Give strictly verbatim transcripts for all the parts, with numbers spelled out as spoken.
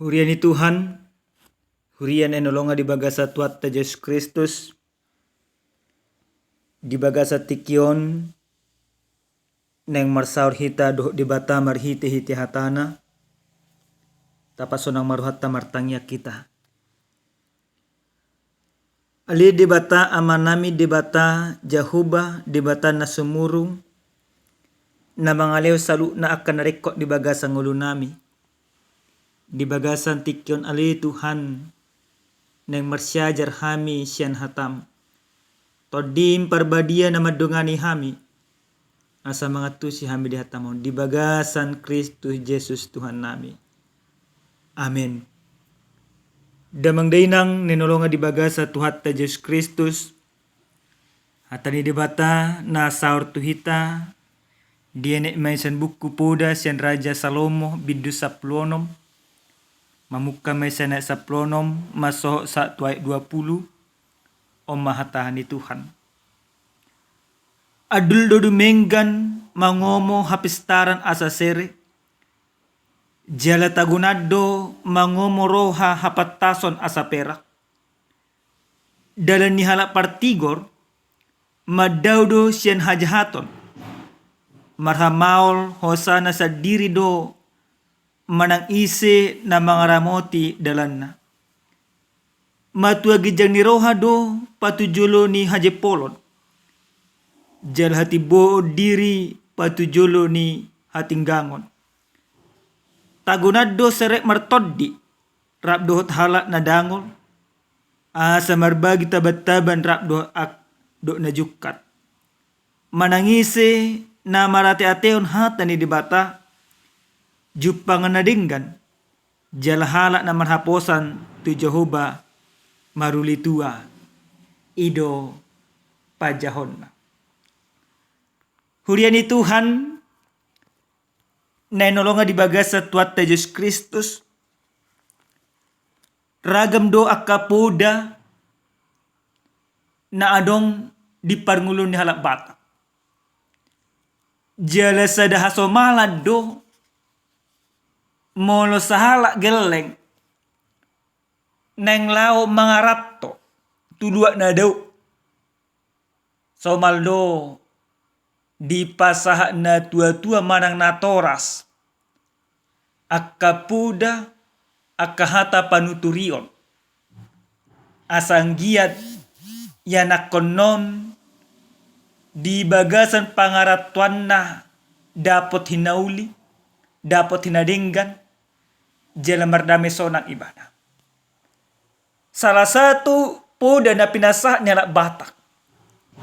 Huria ni Tuhan, huria na hinaholongan di bagasan Tuhanta Jesus Kristus, di bagasan tingki on naeng marsaor hita dohot Debata marhitehite hataNa, tapasonang ma rohanta, martangiang hita. Ale Debata Amanami, Debata Jahowa, Debata na sumurung, na mangalehon saluhutna angka na ringkot di bagasan ngolunami. Di bagasan tingki on ale Tuhan, naeng marsiajar hami sian hataM. TondiM Parbadia na mandongani hami, asa mangantusi hami di hataM on, di bagasan Kristus Jesus Tuhannami. Amen. Damang dainang na hinaholongan di bagasan Tuhanta Jesus Kristus, hata ni Debata na saor tu hita, dienet ma i sian buku Poda sian Raja Salomo, bindu sampulu onom, mamungka ma i sian ayat sampulu onom, masohot sahat tu ayat dua pulu, on ma hata ni Tuhan. Andul do dumenggan mangomo hapistaran asa sere, jala tagonan do mangomo roha hapantason asa perak. Dalan ni halak partigor mandao do sian hajahaton, marhamaol hosana sandiri do manang ise na mangaramoti dalanna. Matua ginjang ni roha do patujolo ni hajempolon, jala hatimboon diri patujolo ni hatinggangon. Tagonan do serep martondi rap dohot halak na dangol, asa marbagi tabantaban rap dohot aek dohot na jungkat. Manang ise na marateatehon hata ni Debata, jumpangan na denggan, jala halak na marhaposan tu Jahowa maruli tua, i do panjahonna. Huria ni Tuhan na hinaholongan di bagasan Tuhanta Jesus Kristus, ragam do angka poda na adong di parngoluon ni halak Batak. Jala sada hasomalan do molo sahalak gelleng naeng laho mangaranto tu luat na dao. Somal do dipasahat natuatua manang natoras angka poda, angka hata panuturion, asa anggiat ianakhon on di bagasan pangarantoanna dapot hinauli, dapot hinadenggan, jala mardame sonang ibana. Salah satu poda na pinasahat ni halak Batak,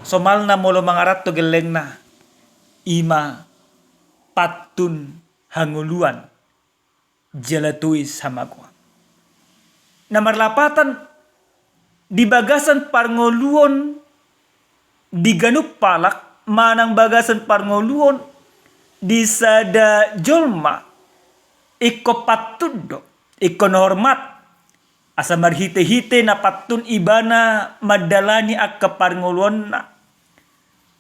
somalna molo mangaranto gellengna, i ma pantun hangoluan jala tois hamagoan. Na marlapatan, di bagasan parngoluon di ganup halak manang bagasan parngoluon di sada jolma, ingkon pantun do, ingkon hormat, asa marhitehite na pantun ibana mandalani angka parngoluonna.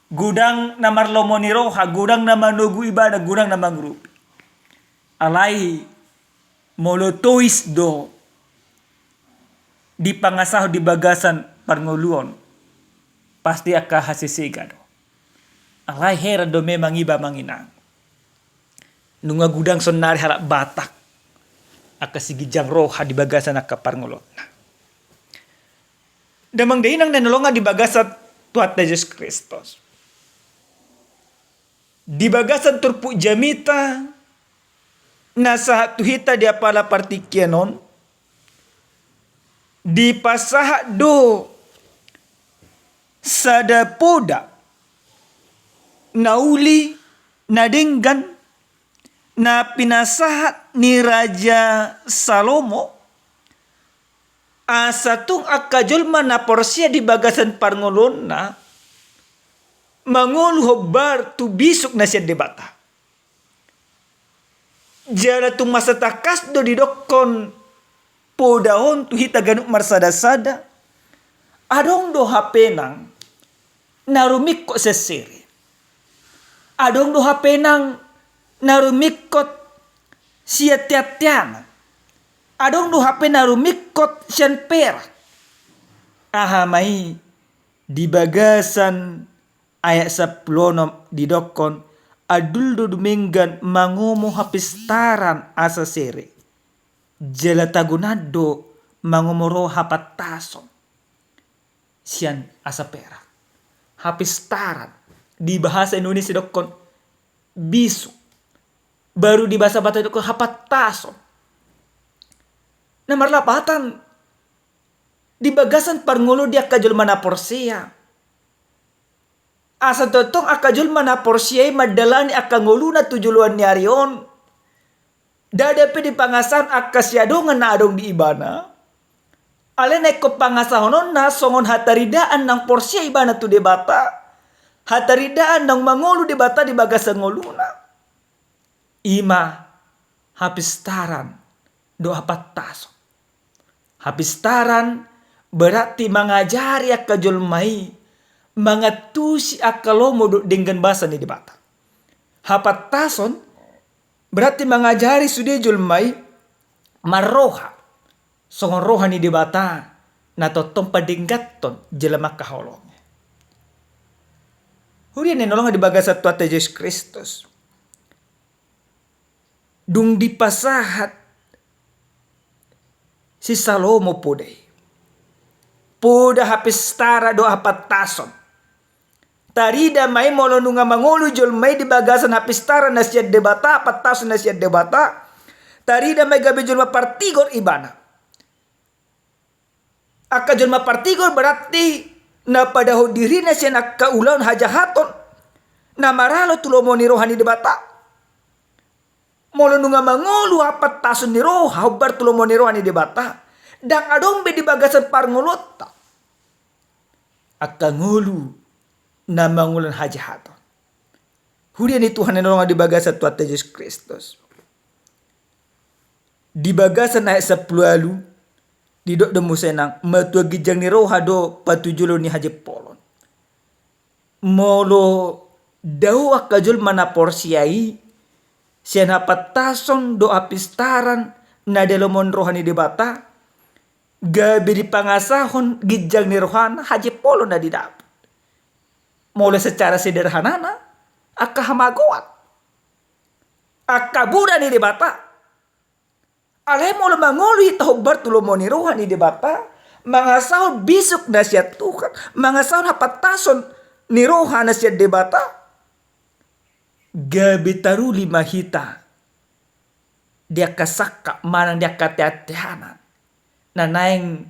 Godang na marlomo ni roha, godang na manogu ibana, godang na mangurupi. Alai molo tois do dipangasahon di bagasan parngoluon, pasti angka hasesega do. Alai heran do memang iba manginang, nunga godang saonnari halak Batak angka siginjang roha di bagasan angka parngoluonna. Damang dainang na hinaholongan di bagasan Tuhanta Jesus Kristus, di bagasan turpuk jamita na sahat tu hita di apala partingkian on, dipasahat do sada poda na uli, na denggan, na pinasahat ni Raja Salomo, asa tung angka jolma na porsea di bagasan parngoluonna mangolu hombar tu bisuk na sian Debata. Jala tung masa tangkas do didokkon poda on tu hita ganup marsadasada, adong do hape nang na rumingkot sian sere. Adong do hape nang na rumingkot sian teanteangan. Adong do hape na rumingkot sian perak. Aha ma i? Di bagasan ayat sampulu onom didokkon, andul do dumenggan mangomo hapistaran asa sere, jala tagonan do mangomo roha hapantason sian asa perak. Hapistaran, di bahasa Indonesia didokkon bisuk, baru di bahasa Batak didokkon hapantason. Na marlapatan, di bagasan parngoluon di angka jolma na porsea. Asa tongtong angka jolma na porsea i mandalani angka ngoluna tu joloan ni ari on, ndada pe dipangasahon angka siadongan na adong di ibana. Alai na ingkon pangasahononna songon hataridaan naung porsea ibana tu Debata, hataridaan naung mangolu Debata di bagasan ngoluna. I ma hapistaran dohot hapantason. Hapistaran berarti mangajari angka jolma i mangantusi angka lomo dohot denggan basa ni Debata. Hapantason berarti mangajari sude jolma i marroha songon roha ni Debata na tongtong padengganhon jala mangkaholongi. Huria na hinaholongan di bagasan Tuhanta Jesus Kristus, dung dipasahat si Salomo poda i, poda hapistaran dohot hapantason. Tarida ma i molo nunga mangolu jolma i di bagasan hapistaran na sian Debata, hapantason na sian Debata, tarida ma i gabe jolma partigor ibana. Angka jolma partigor berarti na padahon dirina sian angka ulaon hajahaton na maralo tu lomo ni roha ni Debata. Molo nunga mangolu hapantason ni roha hombar tu lomo ni roha ni Debata, ndang adong be di bagasan parngoluonta angka ngolu na mangulahon hajahaton. Huria ni Tuhan na hinaholongan di bagasan Tuhanta Jesus Kristus, di bagasan ayat sampulu ualu didok do muse nang, matua ginjang ni roha do patujolo ni hajepolon. Molo dao angka jolma na porsea i sian hapantason dohot hapistaran na di lomo ni roha ni Debata, gabe dipangasahon ginjang ni rohana hajepolon na didapot. Molo secara sederhanana, angka hamagoan, angka boda ni Debata. Alai molo mangolu hita hombar tu lomo ni roha ni Debata, mangasahon bisuk na sian Tuhan, mangasahon hapantason ni roha na sian Debata, gabe taruli ma hita di angka sangkap manang di angka teanteanan na naeng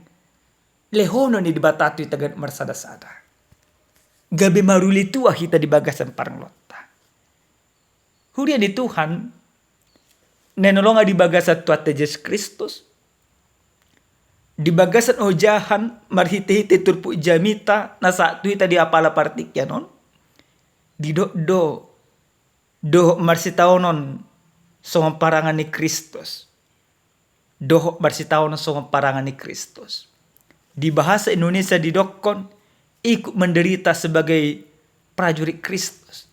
lehonon ni Debata tu hita ganup marsadasada. Gabe maruli tua hita di bagasan parngoluonta. Huria ni Tuhan na hinaholongan di bagasan Tuhanta Jesus Kristus, di bagasan ojahan marhitehite turpuk jamita na sahat tu hita di apala partingkian on, didok do dohot marsitaonon songon parangan ni Kristus. Dohot marsitaonon songon parangan ni Kristus. Di bahasa Indonesia didokkon, ikut menderita sebagai prajurit Kristus.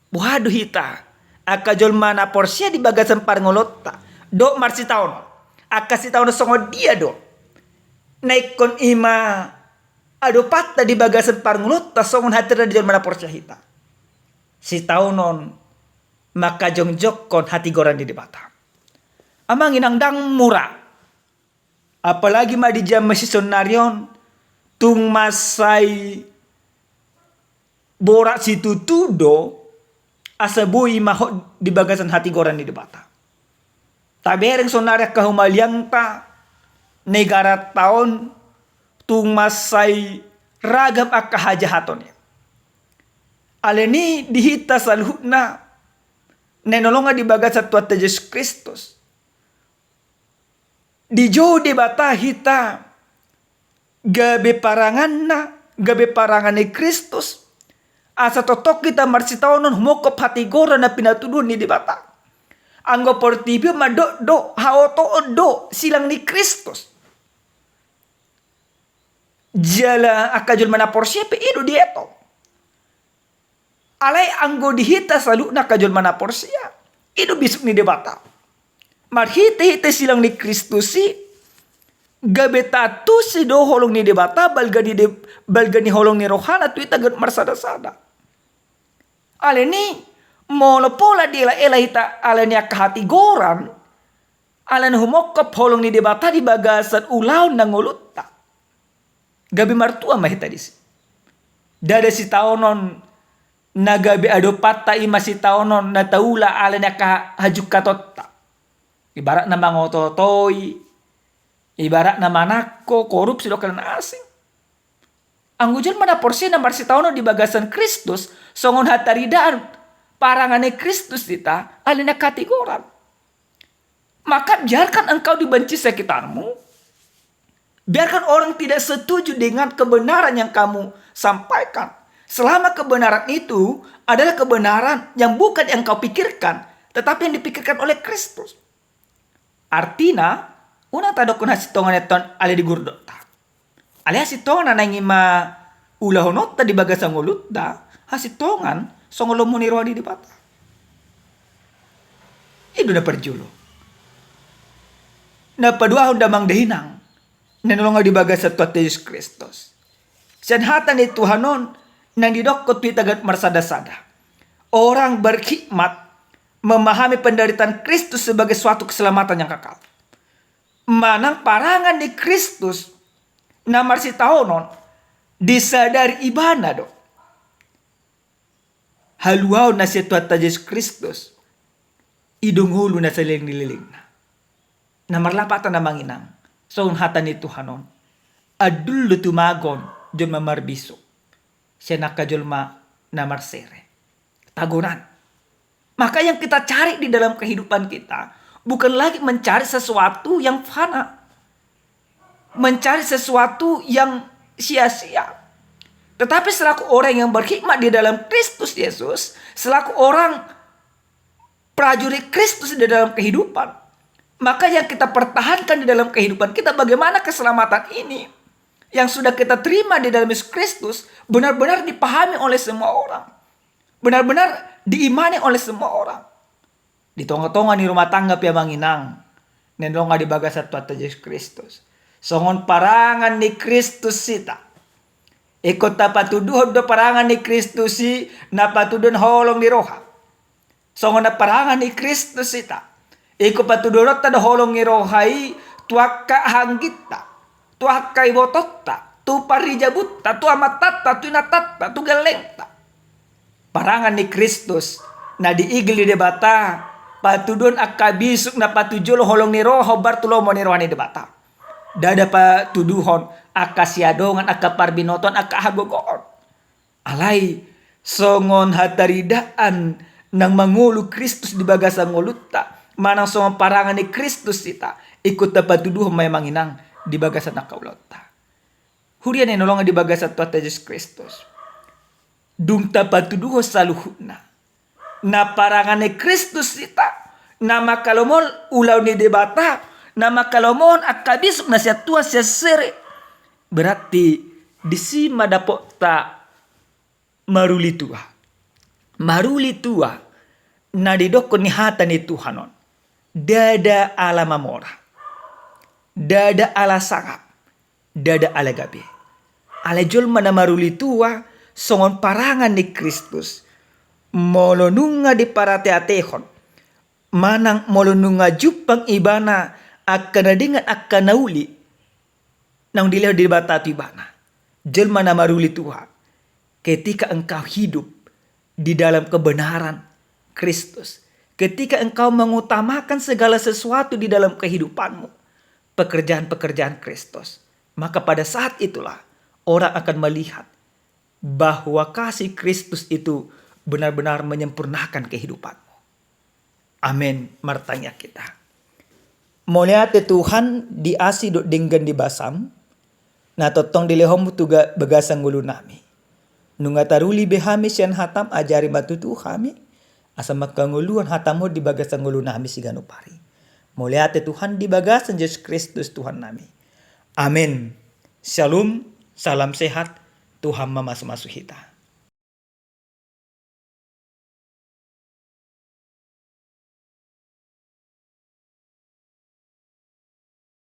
Boha do hita angka jolma na porsea di bagasan parngoluonta dohot marsitaonon? Angka sitaonon songon dia do na ingkon i ma adopanta di bagasan parngoluonta songon hatiha di jolma na porsea hita? Sitaonon mangkajongjongkon hatigoran ni Debata. Amang inang, ndang mura. Apalagi ma di jaman sisonari on, tung mansai borat situtu do asa boi ma hot di bagasan hatigoran ni Debata. Tabereng sonari angka humaliangta, negaranta on, tung mansai ragam angka hajahaton i. Alani i di hita saluhutna na hinaholongan di bagasan Tuhanta Jesus Kristus, dijou Debata hita gabe paranganna, gabe parangan ni Kristus, asa tongtong hita marsitaonon humongkop hatigoran na pinatuduhon ni Debata. Anggo portibi on mandok do haotoon do silang ni Kristus. Jala angka jolma na porsea pe i do dieto. Alai anggo di hita saluhutna angka jolma na porsea, i do bisuk ni Debata. Marhitehite silang ni Kristus i, gabe taantusi do holong ni Debata, balga ni de-, balga ni holong ni rohana tu hita ganup marsada-sada. Alani i, molo pola diela-ela hita alani angka hatigoran, alani humongkop holong ni Debata di bagasan ulaon na ngolunta, gabe martua ma hita disi. Ndada sitaonon na gabe adopanta i ma sitaonon na taula alani angka hajungkatonta. Ibaratna mangoto-otoi, ibaratna manangko, korupsi dohot na asing. Anggo jolma na porsea na marsitaonon di bagasan Kristus, songon hataridaan parangan ni Kristus hita, alani angka hatigoran. Maka biarkan engkau dibenci sekitarmu, biarkan orang tidak setuju dengan kebenaran yang kamu sampaikan, selama kebenaran itu adalah kebenaran yang bukan yang kau pikirkan, tetapi yang dipikirkan oleh Kristus. Artina, unang tadokkon hasintongan i annon alai di gordonta. Alai hasintongan na naeng i ma ulahononta di bagasan ngolunta, hasintongan songon lomo ni roha ni Debata. I do na parjolo. Na paduahon, damang dainang na hinaholongan di bagasan Tuhanta Jesus Kristus, sian hata ni Tuhan on na nidokkon tu hita ganup marsada-sada, orang berhikmat memahami penderitaan Kristus sebagai suatu keselamatan yang kekal. Manang parangan ni Kristus na marsitaonon disadari ibana do haluaon na sian Tuhanta Jesus Kristus i do ngolu na saleleng ni lelengna. Na marlapatan, damang inang, songon hata ni Tuhan on, andul do tumagon jolma marbisuk sian angka jolma na marsere. Tagonan. Maka yang kita cari di dalam kehidupan kita bukan lagi mencari sesuatu yang fana, mencari sesuatu yang sia-sia. Tetapi selaku orang yang berhikmat di dalam Kristus Yesus, selaku orang prajurit Kristus di dalam kehidupan, maka yang kita pertahankan di dalam kehidupan kita, bagaimana keselamatan ini yang sudah kita terima di dalam Yesus Kristus benar-benar dipahami oleh semua orang, benar-benar diimani oleh semua orang. Di tonga-tonga ni rumah tangga pe, damang inang, na hinaholongan di bagasan Tuhanta Jesus Kristus, songon parangan ni Kristus hita. Ingkon tapatuduhon do parangan ni Kristus i na patuduhon holong ni roha. Songon na parangan ni Kristus hita, ingkon patuduhononta do holong ni roha i tu angka hahaangginta, tu angka ibotonta, tu parrijabunta, tu amantanta, tu inantanta, tu gellengta. Parangan ni Kristus na diigil ni Debata patuduhon angka bisuk na patujolo holong ni roha hombar tu lomo ni roha ni Debata. Ndada patuduhon angka siadongan, angka parbinotoan, angka hagogoon. Alai songon hataridaan naung mangolu Kristus di bagasan ngolunta, manang songon parangan ni Kristus hita, ingkon tapatuduhon ma, damang inang, di bagasan angka ulaonta. Huria na hinaholongan di bagasan Tuhanta Jesus Kristus, dung tapatuduhon saluhutna na parangan ni Kristus hita, na mangkalomohon ulaon ni Debata, na mangkalomohon angka bisuk na sian tua sian sere, berarti disi ma dapotta maruli tua. Maruli tua na didokkon ni hata ni Tuhan on, ndada ala mamora, ndada ala sangap, ndada ala gabe. Alai jolma na maruli tua songon parangan ni Kristus, molo nunga diparateatehon, manang molo nunga jumpang ibana angka na denggan, angka na uli, naung dilehon Debata tu ibana, jolma na maruli tua, ketika engkau hidup di dalam kebenaran Kristus, ketika engkau mengutamakan segala sesuatu di dalam kehidupanmu pekerjaan-pekerjaan Kristus, maka pada saat itulah orang akan melihat bahwa kasih Kristus itu benar-benar menyempurnakan kehidupanmu. Amen. Martangiang hita. Mauliate Tuhan di asi dohot denggan ni basaM, na tongtong dilehonMu tu ga-, bagasan ngolunami. Nunga taruli be hami sian hataM, ajari ma tutu hami, asa mangkangoluhon hataM on di bagasan ngolunami siganup ari. Mauliate Tuhan di bagasan Jesus Kristus Tuhannami. Amen. Shalom, salam sehat, Tuhan mamasu-masu hita.